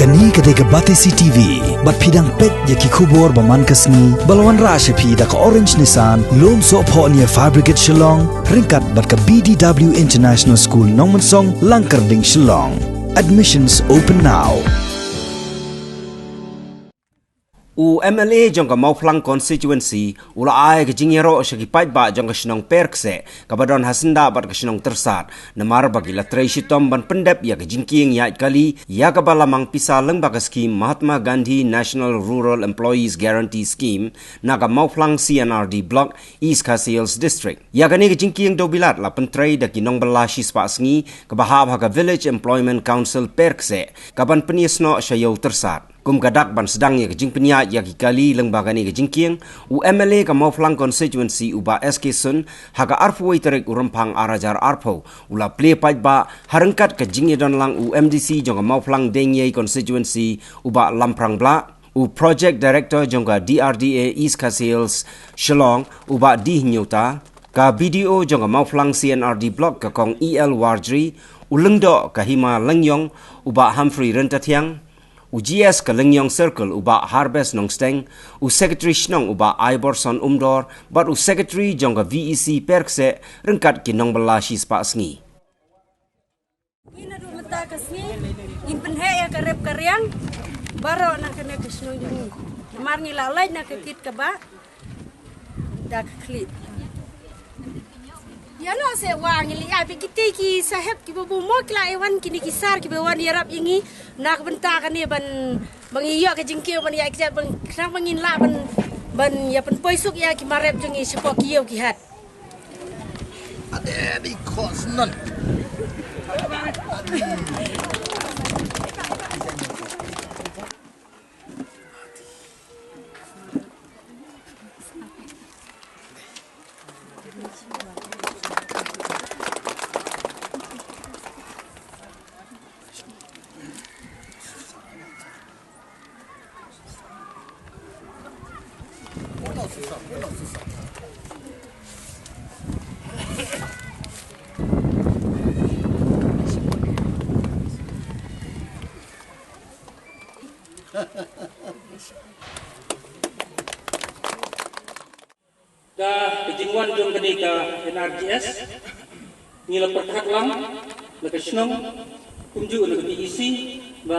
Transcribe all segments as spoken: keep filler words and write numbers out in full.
Kane ka dei ka Batesi T V, bad phi dang peit ïa ki khubor ba man ka sngi, ba la wanrah sha phi da ka Orange Nissan, Lumsohphoh near Fire Brigade Shillong, ryngkat bad ka B D W International School Nongmensong, Langkyrding, Shillong. Admissions open now. U M L A jong ka Mawphlang Constituency u la ai ka jingïaroh sha ki paidbah jong ka shnong Perkseh, kaba don ha syndah bad ka shnong Tyrsad, namar ba ki la trei shitom ban pyndep ïa ka jingkieng ïaid kali, ïa kaba la mang pisa lyngba ka skhim Mahatma Gandhi National Rural Employees Guarantee Scheme na ka Mawphlang C and R D Block, East Khasi Hills District. Ïa kane ka jingkieng dewbilat la pyntrei da ki nongbylla shispah sngi, kaba hap ha ka Village Employment Council Perkseh, kaban pynïasnoh sha ïew Tyrsad. Kum ka dak ban sdang ïa ka jingpynïaid ïa ki kali lyngba kane ka jingkieng, u M L A ka Mawphlang Constituency u Bah S K Sun, ha ka arphew wei tarik u Rymphang ar hajar arphew, u la plie paidbah, ha ryngkat ka jingïadon lang u M D C jong ka Mawphlang Deingyei Constituency u Bah Lamphrang Blah, u Project Director jong ka D R D A East Khasi Hills Shillong u Bah D Hynñiewta, ka B D O jong ka Mawphlang C and R D Block ka Kong E L Warjri, u Lyngdoh ka Hima Lyngiong u Bah Humphrey Ryntathiang, u G S ka Lyngiong Circle u Bah Harbes Nongsteng, u Secretary Shnong u Bah Aiborson Umdor, bad u Secretary jong ka V E C Perkseh, ryngkat ki nongbylla shispah sngi. Ngi naduh mynta ka sngi, ngin pynheh ïa ka rep ka riang baroh na kane ka shnong jong ngi. Namar ngi la leit na ka kit kaba da ka khlieh. Ïa no se wa ngi leit ïa phi, kiti ki sahep kiba bun mo ki la ïa wan, kine ki sar kiba wan ïarap ïa ngi na ka bynta kane ban, ba ngi ïoh ka jingkiew ban ïa kjat ban khnang ba ngin lah ban, ban ïa pynpoi suk ïa ki mar rep jong ngi shapoh ki ïew ki hat. Ade, because none. Da ka jingwan jong kane ka N R G S, ngi la pyrkhat lang na ka shnong, kumjuh na ka B E C, ba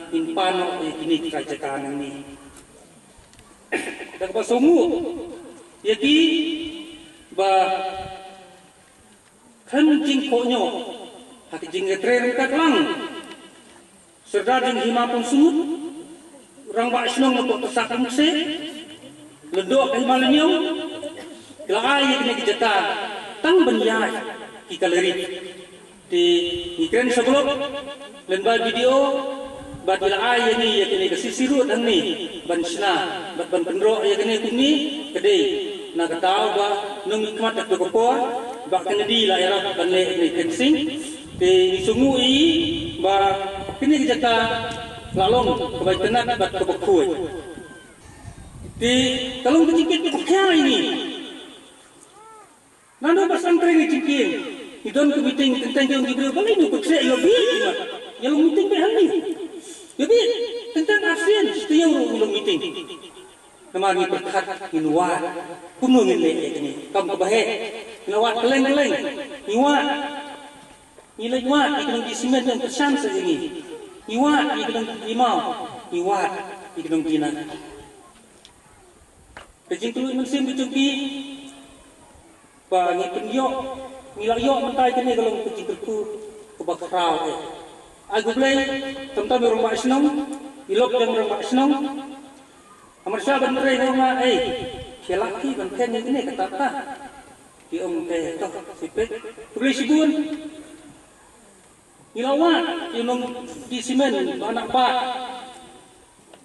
ngin pan noh ïa kine ki trai jaka nangne. Da kaba sngewnguh ïa ki ba khlem jingkohnguh ha ka jingïatrei ryngkat lang Sordar jong Hima Pynsngew, Rangbah Shnong na pdeng ka Sakhi Mukse, Lyngdoh ka Hima Lyngiong, ki la ai ïa kane ka jaka tang ban ïaid ki kali rit. Te ngi kren sha Block lyngba B D O, bad ki la ai ïa ngi ïa kane ka C C road hangne ban shna bad ban pynroh ïa kane kumne. Ka dei na ka daw ba nongmihkhmat ha kato ka por Bah Kennedy la ïarap ban leh kane ka fencing. Te ngi sngewnguh ïa i ba kane ka jaka la long kaba itynnad bad kaba khuid. Te ka long ka jingkit kaba khia ïa ngi. Naduh ba sdang trei ka jingkieng, ngi don ka meeting, teng teng ki ong ki briew, balei ngi pyrshah, ïa bit, ïa bit, ïa long meeting beit hangne. Ïa bit, teng teng arsien shi taïew ruh ngi long meeting. Namar ngi pyrkhat, ngin wad kumno ngin leh ïa kane. Kam kaba heh, ngin wad kylleng kylleng, ngin wad. Ngi leit wad ïa ki nongdie cement, ym kyrshan sa ïa ngi. Ngi wad ïa ki nongdie maw, ngi wad ïa ki nongdie na. Ka jingkylluid mynsiem ka jong phi ba ngi pynïoh, ngi la ïoh mynta ïa kane ka long ka jingkyrkhu kaba khraw eh. Ai khublei, tam tam ïa u rangbah shnong, ïa lok jong u rangbah shnong. Namar shuwa ban trei nga ong ei, sha lak ki ban pynïoh ïa kane ka tap ka. Ki ong te to, sipit. Khublei shibun. Ngi la wad ïa u nongdie cement ba na Bah.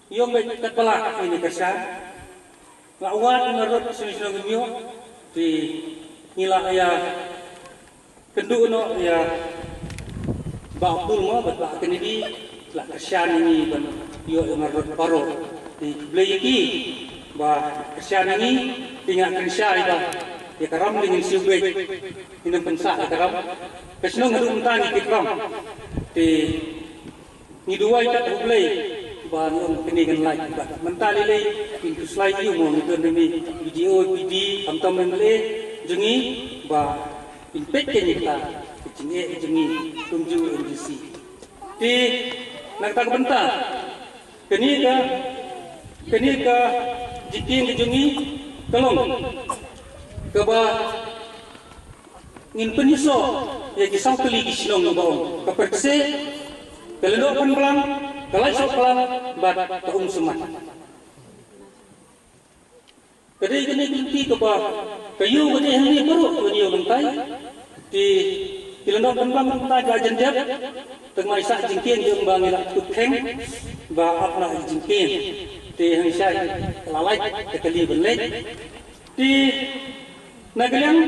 Ïa u beit katba lah ïa kane ka sha. La wad ïa u nongrot shnong shnong Hynñiewtrep. Te ngi la ïa kynduh noh ïa Bah Abdul mo bad Bah Kennedy, la kyrshan ïa ngi ban ïoh ïa u nongrot baroh. Te khublei ïa ki ba kyrshan ïa ngi, te nga kren shai ba ïa ka ram lei ngin siew beit. Ngin ym pynsah ïa ka ram. Ka shnong haduh mynta ngi kit ram. Te Ngi duwai kat ha U Blei ba ngi ong kane kan lait bad mynta lei lei phin khuslai ïa u mo ngi don hangne B D O, P D, khamtam M L A jong ngi ba phin peit kane ka jingeh jong ngi kumjuh M D C. Te na kata ka bynta kane ka kane ka jingkieng ka jong ngi ka long kaba ngin pynïasoh ïa ki saw tylli ki shnong ba ong ka Pyrkse, ka Lyngdoh Pynblang, ka Laitsohklang bad ka Umsumai. Ka dei kane ka lynti kaba ka ïew ka dei hangne baroh ka ïew lyntai. Te ki Lyngdoh Pynblang lyntai ka jan dep. Tang mai sah jingkieng jong ba ngi la kut kheng ba ap na jingkieng. Te hangshai la lait te ka li ban leit. Te na ka liang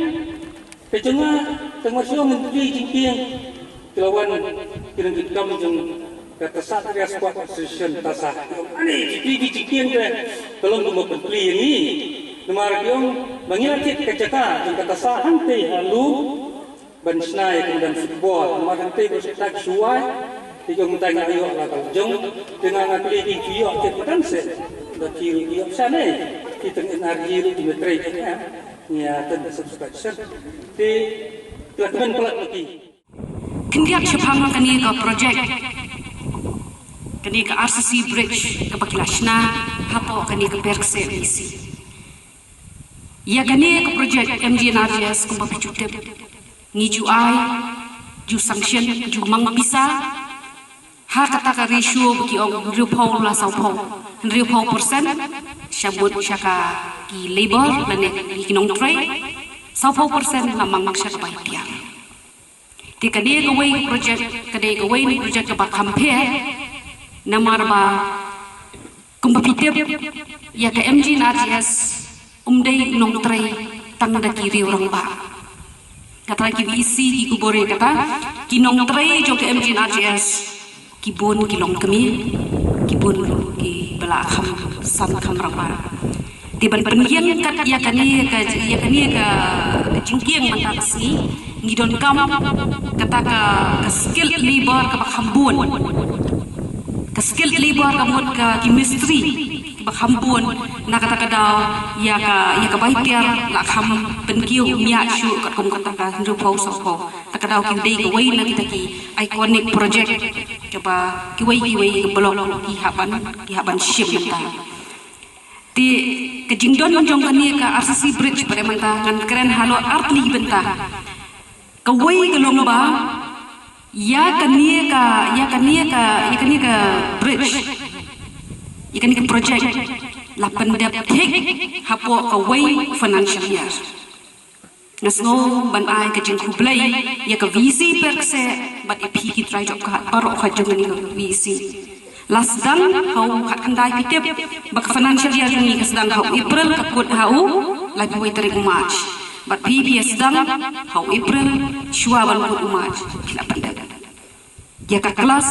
ka jong nga tang ma shu ngin plie jingkieng ki la wan ki nongkitkam jong ka Tasah Area Sport Association Tasah. Ani ki plie ki jingkieng te ka long kumba pynplie ïa ngi. Namar ki ong ba ngi la thied ka jaka jong ka Tasah hangtei ha Lum ban shna ïa ka madan football. Namar hangtei ba shu tak shuwai. Te jong mynta nga ïoh la ka jong te nga nga plie ki ïoh thied madan se. Da ki ruh ïoh shane. Ki tang N R G ruh ki metrei ki em. Ïa, tang subscription. Te la kmen palat ma ki. Khyndiat shaphang kane ka project. Kane ka R C C bridge kaba ki la shna hapoh kane ka Pyrkse V C. Ïa kane ka project M G N R G S kumba phi ju tip. Ngi ju ai, ju sanction, ju mang pisa. Ha kata ka ratio ba ki ong hynriewphew la sawphew. Hynriewphew percent sha mut sha ka ki labour lane ki nongtrei. Sawphew percent la mang sha ka bai tiar. Te ka dei kawei ka project, ka dei kawei ni project kaba kham pher. Namar ba kumba phi tip ïa ka M G N R G S um dei nongtrei tang da ki riew rangbah. Kata ki V E C ki khubor ïa kata ki nongtrei jong ka M G N R G S ki bun ki longkmie, ki bun ruh kiba la kham san kham rangbah. Te ban pynïeng kat ïa kane ka, ïa kane ka jingkieng mynta ka sngi ngi donkam kata ka, ka skilled labour kaba kham bun. Ka skilled labour ka mut ka ki mistri kiba kham bun na kata ka daw ïa ka, ïa ka bai tiar la kham pynkiew miat shuh katkum kata ka hynriewphew sawphew. Kata ka daw ki dei kawei na kita ki iconic project kaba kiwei kiwei ki block ki hap ban, ki hap ban shim mynta. Te ka jingdon jong kane ka R C C bridge pat mynta ngan kren halor ar tylli bynta. Kawei ka long ba ïa kane ka, ïa kane ka, ïa kane ka bridge, ïa kane ka project la pyndep thik hapoh kawei financial year. Nga sngew ban ai ka jingkhublei ïa ka V C Pyrkse bad ïa phi ki trai jong ka baroh ka jong kane ka V C. La sdang ha u khatkhyndai, phi tip ba ka financial year jong ngi ka sdang ha u April ka kut ha u laiphew wei tarik u March. Bad phi phi ïa sdang ha u April shuwa ban kut u March phi la pyndep. Ïa ka klas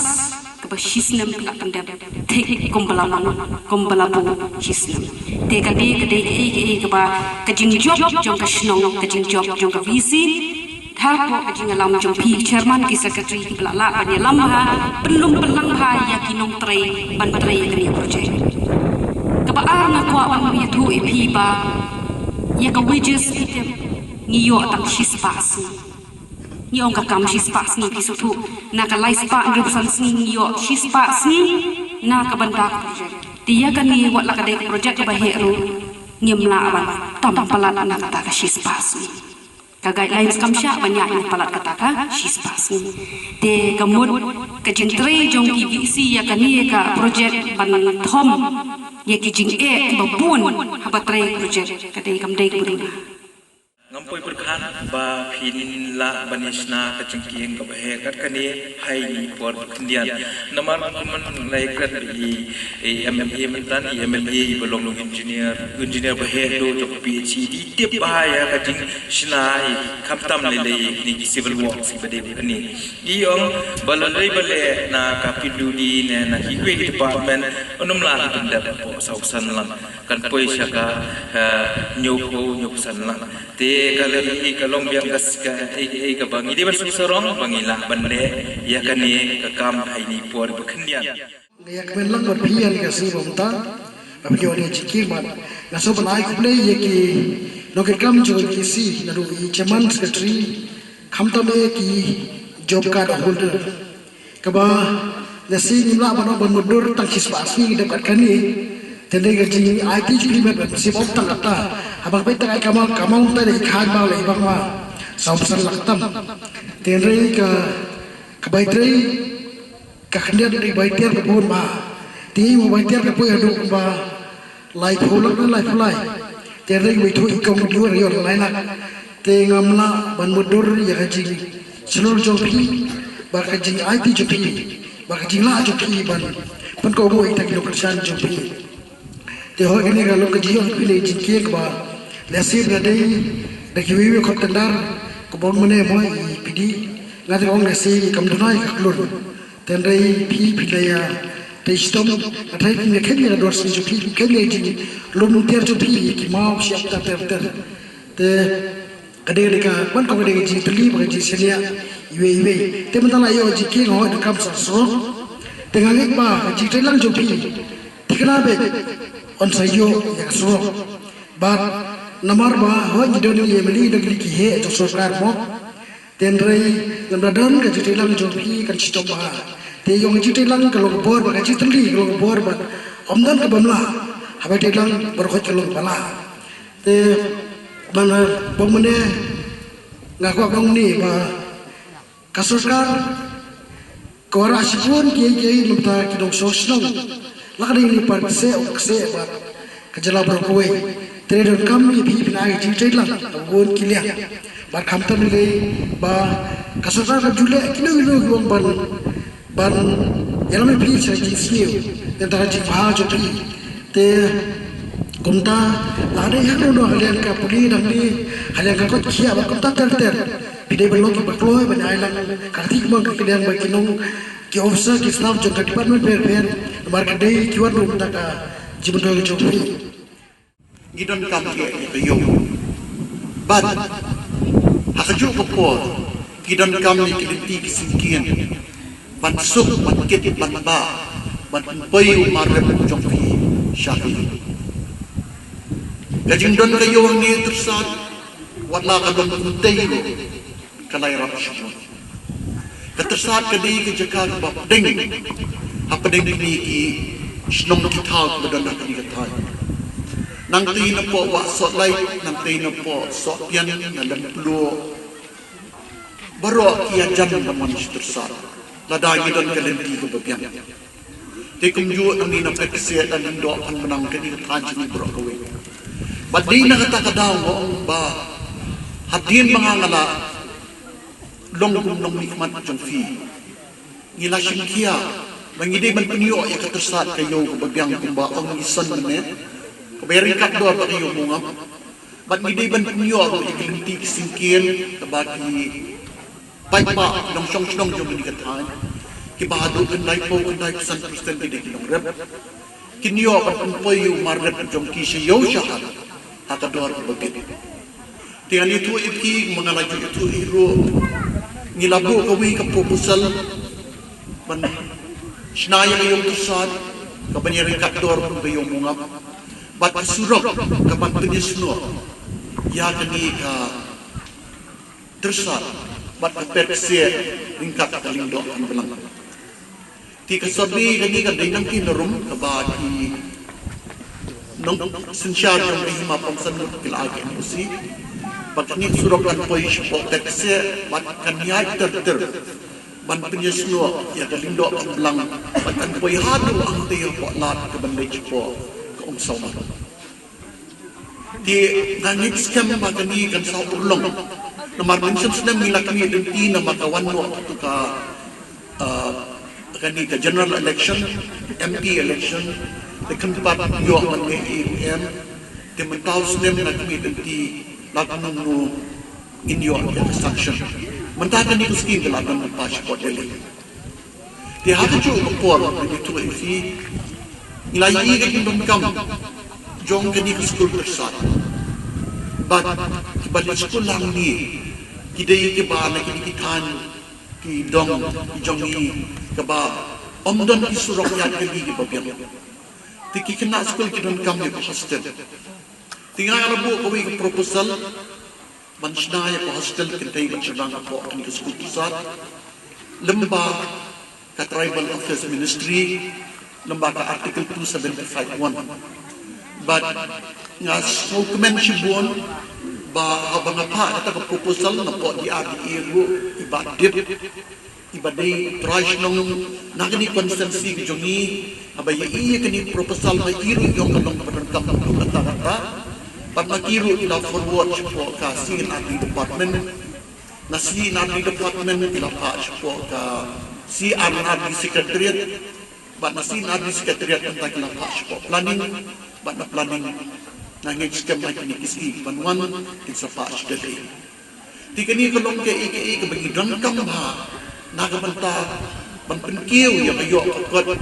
kaba shisnem phi la pyndep thik kumba la mang, kumba la buh shisnem. Te ka dei, ka dei kaei kaei kaba ka jingjop jong ka shnong, ka jingjop jong ka V C. Hapoh ka jingïalam jong phi chairman, ki secretary kiba la lah ban ïalam bha, pynlum pynlang bha ïa ki nongtrei ban trei ïa kane ka project. Kaba ar nga kwah ban ïathuh ïa phi ba ïa ka wages phi tip ngi ïoh tang shispah sngi. Ngi ong ka kam shispah sngi, phi sngewthuh, na ka laispah hynriewphew san sngi ngi ïoh shispah sngi na ka bynta ka project. Te ïa kane wat la ka dei ka project kaba heh ruh ngim lah ban tam palat na kata ka shispah sngi. Ka guidelines kam shah ban ïaid na palat kata ka shispah sngi. Te ka mut ka jingtrei jong ki V C ïa kane ka project ban thom ïa ki jingeh kiba bun haba trei project, ka dei kam dei kaba duna. Ngam poi pyrkhat ba phin lah ban ïa shna ka jingkieng kaba heh kat kane ha ine i por ba khyndiat. Namar kumba ngi la ïakren bad i, i M L A mynta, i M L A iba long engineer, engineer ba heh duh jong ka P H E, i tip bha ïa ka jingshna, i khamtam lei lei ïa kine ki civil works iba dei bad kane. I ong ba lada lei ba leh na ka P W D ne na kiwei ki department, ym lah ban pyndep hapoh saw phew san lang, kan poi sha ka, eh, hynñiew phew, hynñiew phew san lang. Te ka la ri ka long biang ka s- ka ei ei kaba ngi dei ban sngewsarong ba ngi lah ban leh ïa kane ka kam ha ine i por ba khyndiat. Nga ïa kmen lang bad phi ïa ka sngi ba mynta. Ba phi ïoh ïa jingkyrpad. Nga sngewbha ban ai khublei ïa ki nongkitkam jong ka B K C naduh i chairman, secretary, khamtam ïa ki job card holder. Kaba lehse ngim lah ban ong ban mutdur tang shispah sngi dep kat kane. Te dei ka jingaiti jong phi met ban sngewbha tang kata. Haba phi tang ai ka amount, ka amount te dei khañ ba leh bang ma. Sawphew san lak tam. Te dei ka, ka bai trei, ka khyndiat dei bai tiar ka bun ba. Te i bai tiar ka poi haduh ba laiphew lak na laiphew lai. Te dei bai thu i kong dior yor lai lak. Te ngam lah ban mutdur ïa ka jingshlur jong phi, bad ka jingaiti jong phi, bad ka jinglah jong phi ban pynkohnguh ïa kita ki nongkyrshan jong phi. Te hooid kane ka long ka jingïoh phi ne jingkieng ba lehse ba dei da kiwei kiwei khot tendar ka bym mane mo i phi dei. Nga te ong lehse kam duna ïa ka klur. Tynrai phi phi la ïa tei shitom, nga tharai phi ïa kheiñ ïa ka dor sien jong phi, phi kheiñ ïa ka jinglum tiar jong phi ïa ki maw shi hapta ter ter. Te ka dei ka dei ka ban ko ka dei ka jingtylli bad ka jingsngewsih iwei iwei. Te mynta la ïoh jingkieng hooid donkam sa surok. Te nga ngeit ba ka jingtreilang jong phi thikna beit yn sa ïoh ïa ka surok. Bad namar ba hooid ngi don ïa mane don ki heh jong sorkar mo. Tynrai lada don ka jingtreilang jong phi kan shitom bha. Te ïong ka jingtreilang ka long ka bor bad ka jingtylli ka long ka bor bad ym don kaba mlah. Haba treilang baroh ka long kaba lah. Te ban bong mane nga kwah bong ni ba ka sorkar ka wanrah shibun kiei kiei na bynta ki nongshong shnong. La ka dei ni par kse o kse bad ka jylla baroh kawei. Te donkam ïa phi phin ai jingtreilang ha bun ki liang. Bad khamtam lei ba ka sorkar ka ju leh kino kino ki wan ban ban ïalam ïa phi sha jingsniew. Te da ka jingbha jong phi. Te kumta la dei ha kano kano ka liang ka pule dang dei ha liang ka koit khiah bad kumta ter ter. Phi dei ban long kiba kloi ban ai lang ka kti kumba ka liang ba ki nong ki officer ki staff jong ka department pher pher. Namar ka dei ki wan ruh da ka jingmyntoi jong phi. Ngi donkam ïa ka ïew. Bad ha kajuh ka por ngi donkam ïa ki lynti ki syngkien ban suk ban kit ban bah ban pynpoi u mar rep jong phi sha ka ïew. Ka jingdon ka ïew hangne tyrsad wat la ka dong kumtei ruh ka la ïarap shibun. Ka tyrsad ka dei ka jaka kaba pdeng hapdeng kine ki shnong ki thaw kiba don ha kane ka thaiñ. Nangtei napoh Wah Sohtlait, nangtei napoh Sohpian, na Lempluh. Baroh ki ïajan ban wan sha tyrsad lada ngi don ka lynti kaba biang. Te kumjuh nangne na Pyrthei da Lyngdoh Khnang kane ka thaiñ jong ngi baroh kawei. Bad dei na kata ka daw nga ong ba hadien ba nga nga la long kum nongmihkhmat jong phi, ngi la shim khia ba ngi dei ban pynïoh ïa ka tyrsad ka ïew kaba biang kumba ong i Son mynne, kaba ïaryngkat dor bad ka ïew Mawngap. Bad ngi dei ban pynïoh ruh ïa ki lynti ki syngkien kaba ki paidbah nongshong shnong jong kane ka thaiñ kiba haduh khyndai phew khyndai phew san percent ki dei ki nongrep. Kin ïoh ban pynpoi ïa u mar rep jong ki sha ïew sha hat ha ka dor kaba bit. Te ngan ïathuh ïa phi kumba nga la ju ïathuh ïa ruh, ngi la buh kawei ka proposal ban shna ïa ka ïew tyrsad kaban ïaryngkat dor kum ka ïew Mawngap bad ka surok kaban pynïasnoh ïa kane ka tyrsad bad ka pyrthei ryngkat ka Lyngdoh Khnang. Te ka survey kane ka dei nangkynrup kaba ki nongsynshar jong ka Hima Pamsan Mut ki la ai ka N O C ba kane ka surok kan poi shapoh pyrthei bad kan ïaid ter ter ban pynïasnoh ïa ka Lyngdoh Khnang bad kan poi haduh hangtei hapoh lad kaban leit shapoh ka Umsawma. Te nga ngeit skhem ba kane kan sa urlong. Namar mynshem snem ngi la khmih lynti namar ka wan noh tu ka, ah, kane ka general election, M P election, te kynpat ïoh man ngi A U M, te mynta u snem la khmih lynti la kumno ngin ïoh ïa ka sanction. Mynta kane ka scheme ka la don pass shapoh Delhi. Te ha kajuh ka por ngi ïathuh ïa phi, ngi la ïohi ka jingdonkam jong kane ka skul tyrsad. Bad ka Ba leit skul hangne ki dei kiba na kine ki thaiñ ki dong ki jong ngi kaba ym don ki surok ïaid kali kiba biang. Te ki khynnah skul ki donkam ïa ka hostel. Te nga la buh kawei ka proposal ban shna ïa ka hostel kynthei bad shynrang hapoh kane ka skul pule lyngba ka Tribal Affairs Ministry lyngba ka Article two seventy-five one. Bad nga sngewkmen shibun ba haba nga phah kata ka proposal napoh D R D A ruh, i Bah Dip, iba dei trai shnong na kane ka constituency ka jong ngi, haba ïa i ïa kane ka proposal ma i ruh i ong ka long kaba donkam kata kata. Bad ma ki ruh i la forward shapoh ka C and R D department. Na C and R D department ki la phah shapoh ka C and R D secretariat. Bad na C and R D secretariat mynta ki la phah shapoh planning. Bad na planning nga ngeit skhem ba kine ki sngi ban wan kin sa phah shaduh. Te kane ka long kaei kaei kaba ngi donkam bha na ka bynta ban pynkiew ïa ka ïoh ka kot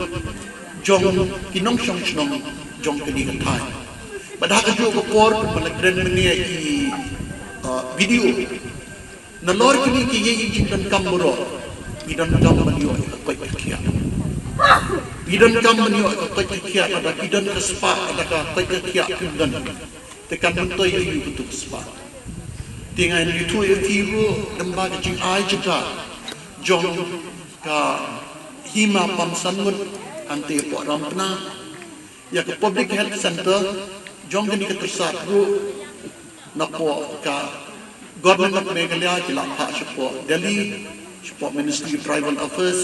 jong ki nongshong shnong jong kane ka thaiñ. Bad ha kajuh ka por kumba la kren mynne i, uh, B D O. Nalor kine kiei kiei ki jingdonkam baroh, ngi donkam ban ïoh ïa ka koit ka khiah. Ngi donkam ban ïoh ïa ka koit ka khiah, lada ki don ka spah, lada ka koit ka khiah kim don, te kan myntoi ïa u katu ka spah. Te ngan ïathuh ïa phi ruh lyngba ka jingai jingkha jong ka Hima Pamsanngut hangtei hapoh Rampna, ïa ka Public Health Centre jong kane ka Tyrsad ruh, napoh ka Government of Meghalaya ki la phah shapoh Delhi, shapoh Ministry of Tribal Affairs,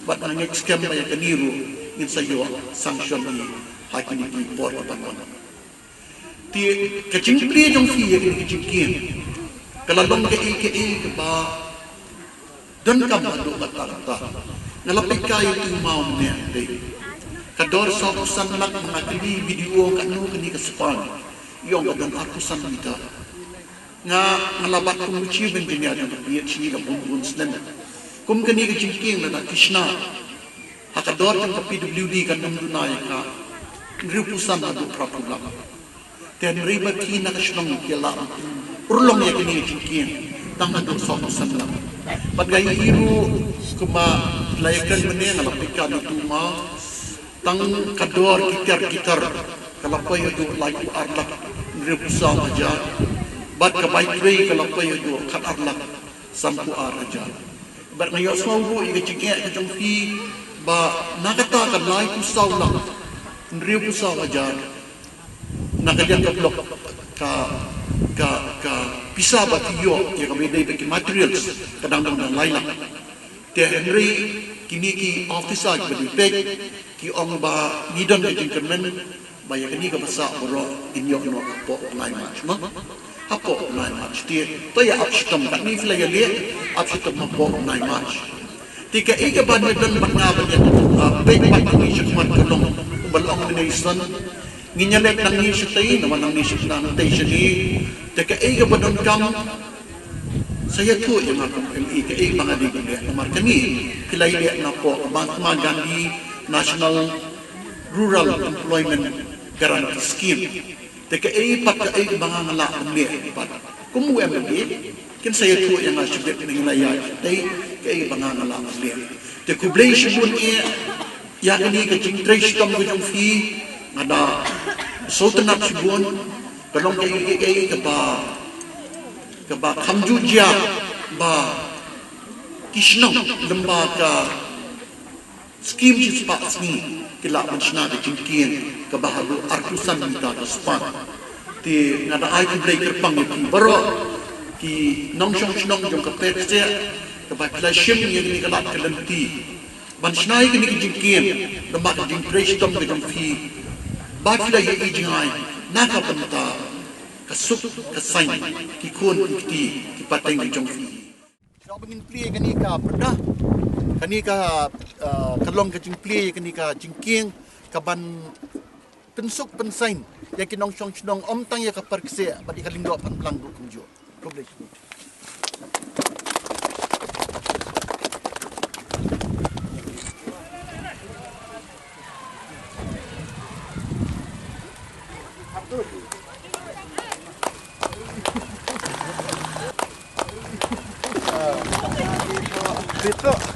bad nga ngeit skhem ba ïa kane ruh ngin sa ïoh sanction hi ha kine ki por kiban wan. Te ka jingplie jong phi ïa kane ka jingkieng ka la long kaei kaei kaba donkam haduh katta katta. Nga la peit ka ïa u maw mynne, dei ka dor sawphew san lak, ma nga kylli B D O katno kane ka span, i ong ka don arphew san meter. Nga, nga la bat kum u chief engineer jong ka P H E la bun bun snem. Kum kane ka jingkieng lada ki shna ha ka dor jong ka P W D kan ym duna ïa ka hynriewphew san haduh phraphew lak. Te hynrei ba ki na ka shnong ki la urlong ïa kine ki jingkieng tang haduh sawphew san lak. Bad nga ïohi ruh kumba la ïakren mynne, nga la peit ka na tu ma, tang ka dor kitar kitar ka la poi haduh laiphew ar lak hynriewphew saw hajar. Bad ka bai trei ka la poi haduh khatar lak sanphew ar hajar. Bad nga ïohsngew ruh ïa ka jingeh ka jong phi ba na kata ka laiphew saw lak hynriewphew saw hajar, na ka liang ka block ka, ka, ka pisa ba phi ïoh ïa kaba dei bad ki materials ka dang don tang lai lak. Te hynrei kine ki officer kiba dei peit ki ong ba ngi don ka jingkyrmen ba ïa kane kaba sah baroh ngin ïoh noh hapoh u bnai March, mo? Hapoh u bnai March. Te to ïa ap shitom, katne phi la ïaleh, ap shitom hapoh u bnai March. Te kaei kaba ngi don bad nga ban ïa, ah, peit bad ngi shakhmat ka long ba long mynne i son. Ngin ïaleh nangne shatei, namar nangne shatei, nangne shatei. Te kaei kaba donkam, sa ïathuh ïa nga kum M L A kaei ba nga dei ban leh, namar kane phi la ïaleh napoh Mahatma Gandhi National Rural Employment Guarantee Scheme. Te kaei pat kaei ba nga, nga lah ban leh pat kum u M L A, kin sa ïathuh ïa nga shibit, ngi la ïa tei kaei ba nga, nga lah ban leh. Te khublei shibun eh ïa kane ka jingtrei shitom ka jong phi, nga da sngewtynnat shibun. Ka long kaei kaei kaba, kaba kham ju jia ba ki shnong lyngba ka skim shispah sngi ki lah ban shna ka jingkieng kaba haduh arphew san meter ka span. Te nga da ai khublei kyrpang ïa phi baroh ki nongshong shnong jong ka Pyrshah kaba phi la shim ïa kane ka lad ka lynti ban shna ïa kane ka jingkieng, lyngba ka jingtrei shitom ka jong phi, ba phi la ïohi jingai na ka bynta ka suk ka saiñ ki khun ki kti ki pateng ki jong phi. Shuwa ba ngin plie kane ka pyrda, kane ka, ah, ka long ka jingplie kane ka jingkieng kaban pynsuk pynsaiñ ïa ki nongshong shnong, ym tang ïa ka Pyrshah bad ïa ka Lyngdoh Phanblang ruh kumjuh. Khublei shibun. Pito.